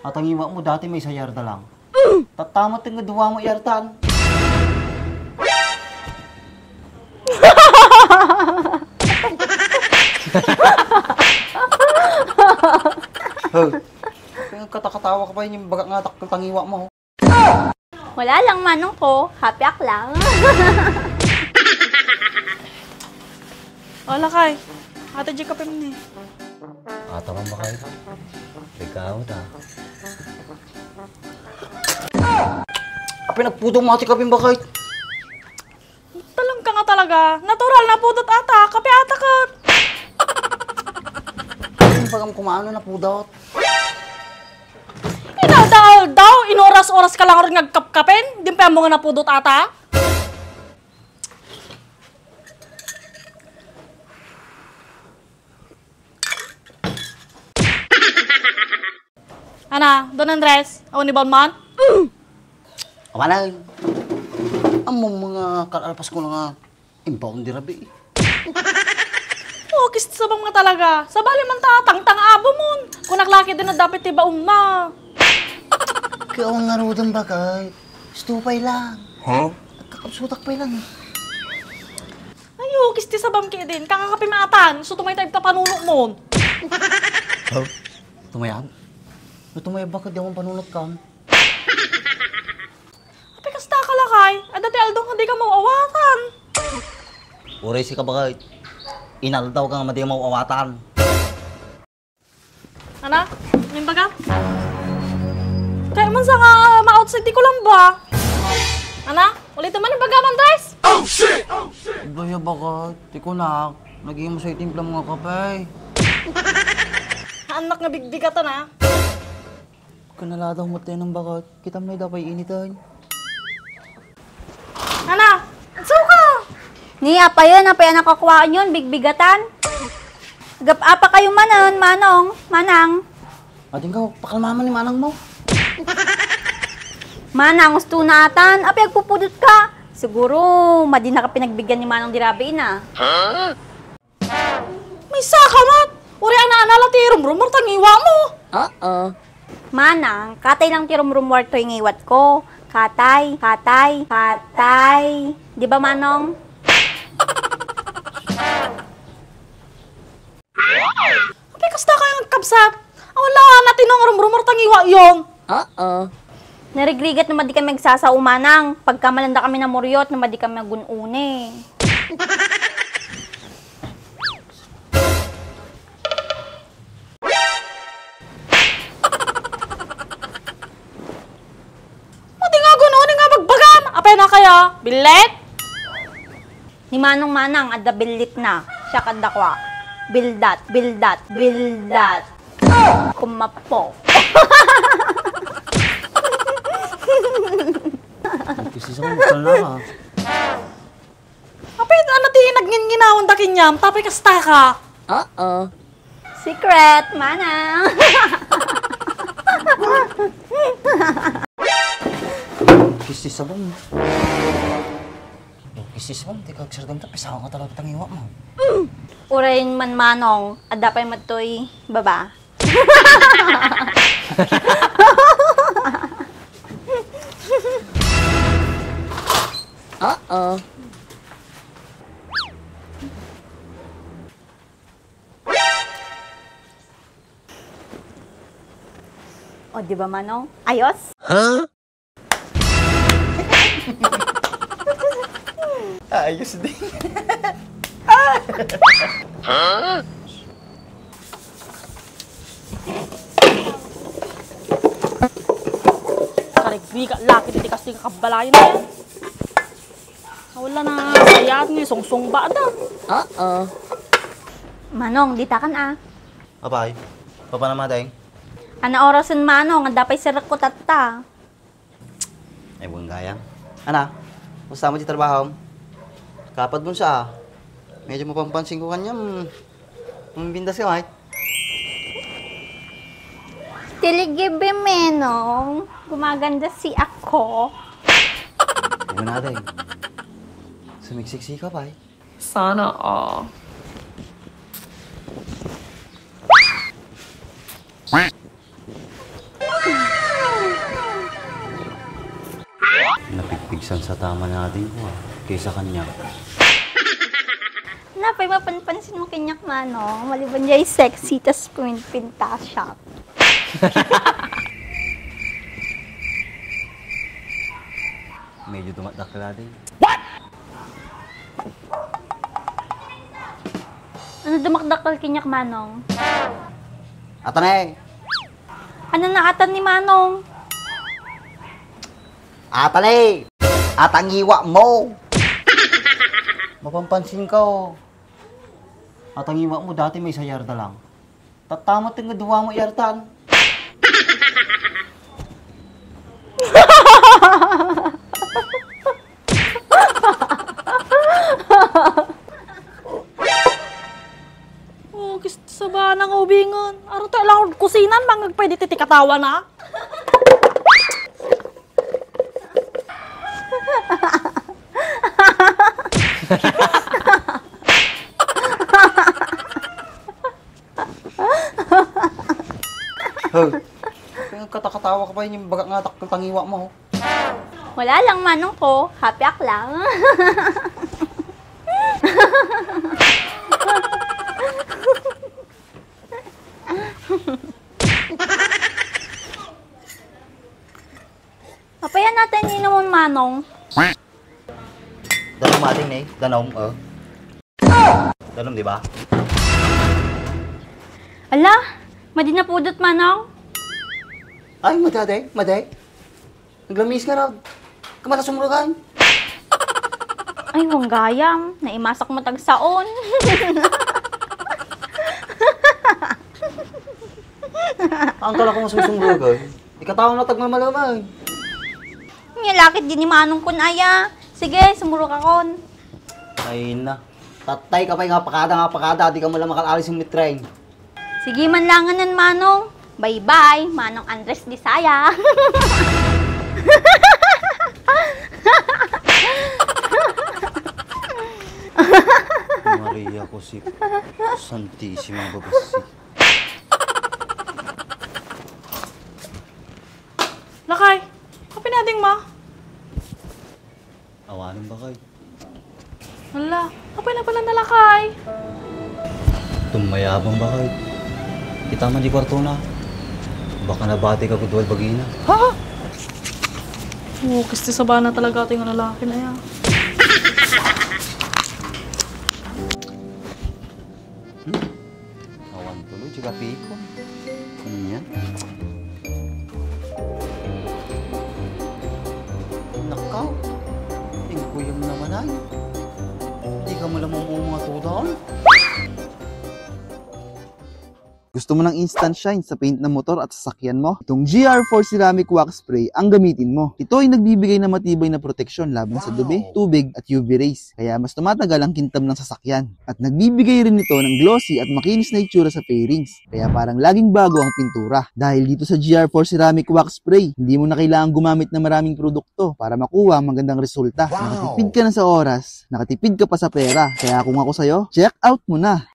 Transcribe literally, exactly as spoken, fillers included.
Atangiwa mo dati may sayar da lang. Tattamat nga duwa mo yartan. Hoy, katakatawa ka pa yung bagak nga takkel tangiwa mo. Wala lang, manong ko. Happy ak lang. O, lakay. Ate, di kape mo ni. Ata kang bakay. Ikaw ta. Apay nagpudong mo ati kape bakay. Talang ka nga talaga. Natural na pudot ata. Kape ata ket. Ano ba kang kumaano na pudot? Inaldaw-aldaw, inoras-oras ka lang ron nga agkapkapen, di pa mo nga napudot ata? Ana, Don Andres, awan ni Balman? Awanan. Amo mga kalalpas ko nga Imbaon di rabii. O, kis sabam nga talaga. Sabali man ta, tangtang abomon. Kunak laki din na dapit ti baom na. Kaya nga rudam bakay. Stupay lang. Huh? Nagkakapsutak pay lang eh. Ay, o, kis ti sabam ki din. Kakakapi maatan. So, tumaytayb ka panunot mon. Huh? Tumayab? No tumayab bakay, di akong panunot kan. Apay kasta ka lakay, adda ti aldaw nga di ka maawatan. Uray sika bakay, inaldaw ka nga madi maawatan. Ana, ano yung baga? Kaya man sa nga ma-outside ti kulamba. Ana, ulit naman yung baga, Mandres? Baya bakay, ti kunak, naging masay timpla mga kape. Anak nga bigbigatan, ah. Kanaladaw mo tayo ng bakat. Kita mo na dapat initan. Ana, suka! Ni, apayon, apay a nakakuhaan yon, bigbigatan. Gap-apa kayo manen, Manong, Manang. Ating ka, pakalmaman ni Manang mo. Manang, gusto na atan. Apay agpupudot ka. Siguro, madi na ka pinagbigyan ni Manong dirabi na. Huh? Maysa ka met! Uray ana-ana la ti rumrumor ta ngiwa mo! Oo. Manang, katay lang ti rumrumor toy ngiwat ko. Katay, katay, katay. Di ba, Manong? Apay kasta kayong agkabsat? Awan la, natino nga rumrumor ta ngiwa yon. Oo. Narigrigat no madi kami agsasao, Manang. Pagka malanda kami namuryot, no madi kami agun-uni. Madi nga agun-uni nga bagbagam! Apay na kaya? Billet? Ni Manong Manang, adda billit na. Siya kadda kwa. Bildat, bildat, bildat. Kumapo. Kasi sa mga na ka. Apay, ano ti nagnginginawan da kinyam? Tapay kasta ka. Oo. Secret, Manang. Kisti sabong. Kisti sabong, di ka agsardam ta, pisaw nga talaga tangiwa mo. Urayen man, Manong, adda pay madtoy baba. Oo. O, di ba, Manong? Ayos? Huh? Ayos din. Karigrigat laki diti kasing kabbalayan na yan. Wala na sayat ni sungsung ba da? Oo. Manong, dita kan a. Apay, papa na madeng. Ana orasen, Manong, adda pay sirek ko tatta. Ay, buwan gayam. Ana, kumusta mo ti trabahom? Kapad mo sa, ah. Medyo mapampansin ko kanyam. Mambindas ka, Mike? Tiligibi, Menong. Gumaganda si ako. Ano natin? Sumiksik-sika pa, eh. Sana all. Tan sa tama na din ko, ah. Kaysa kanya. Napay mapanpansin mo kaniak, Manong? Maliban diay sexy, tas pinta siya. Medyo dumadakla din. Ano dumakdakkel kaniak, Manong? Atan e! Ano na atan ni Manong? Atan e! Atan ngiwak mo! Mapanpansin ka, oh. Atan ngiwak mo, dati maysa yarda lang. Tatta met nga dua mo yardan. Oh, kis-, sabana nga ubingen. Aro tayo lang kusinan, mangagpay ditoy ti katawana. Hoy, kaya katakatawa ka pa yun yung bagak nga takkel tangiwa mo. Wala lang, Manong ko. Happy ak lang. Apay a natin ni naman, Manong? Danum ating ni, danum, oh. Danum, di ba? Ala, madi na pudot, Manong? Ay, madi, madi. Naglamis ka na. Kamata sumrugan. Ay, wanggayam. Naimasak mo tagsaon. Ang kala ko nga sumsumrugan. Ikatawa na tagmamalaman. Nya lakit di ni Manong kun aya. Sige, sumurok akon. Ay na. Tatay ka pay nga pakada, nga pakada. Di ka mo lang makalalis yung mitrain. Sige man langanan, Manong. Bye-bye, Manong Andres Disaya. Maria Josep, Santisima Babasi. Lakay, apay na ading ma? Awanen, bakay. Hala, apay na pala na, Lakay? Tumayabang, bakay. Kita man di kwartona. Baka nabati ka gudwal bagina. Ha? Oo, kasti sabana talaga ito yung lalaki na yan. Hmm? Awan tuloy, di ka pikon. Ano yan? Nakaw, tingkuyam naman ay. Di ka malamang mga tudaon. Gusto mo ng instant shine sa paint ng motor at sasakyan mo? Itong G R four Ceramic Wax Spray ang gamitin mo. Ito ay nagbibigay ng matibay na proteksyon laban sa dumi, tubig at U V rays. Kaya mas tumatagal ang kintab ng sasakyan. At nagbibigay rin ito ng glossy at makinis na itsura sa fairings. Kaya parang laging bago ang pintura. Dahil dito sa G R four Ceramic Wax Spray, hindi mo na kailangang gumamit ng maraming produkto para makuha ang magandang resulta. Nakatipid ka na sa oras, nakatipid ka pa sa pera. Kaya kung ako sa'yo, check out mo na!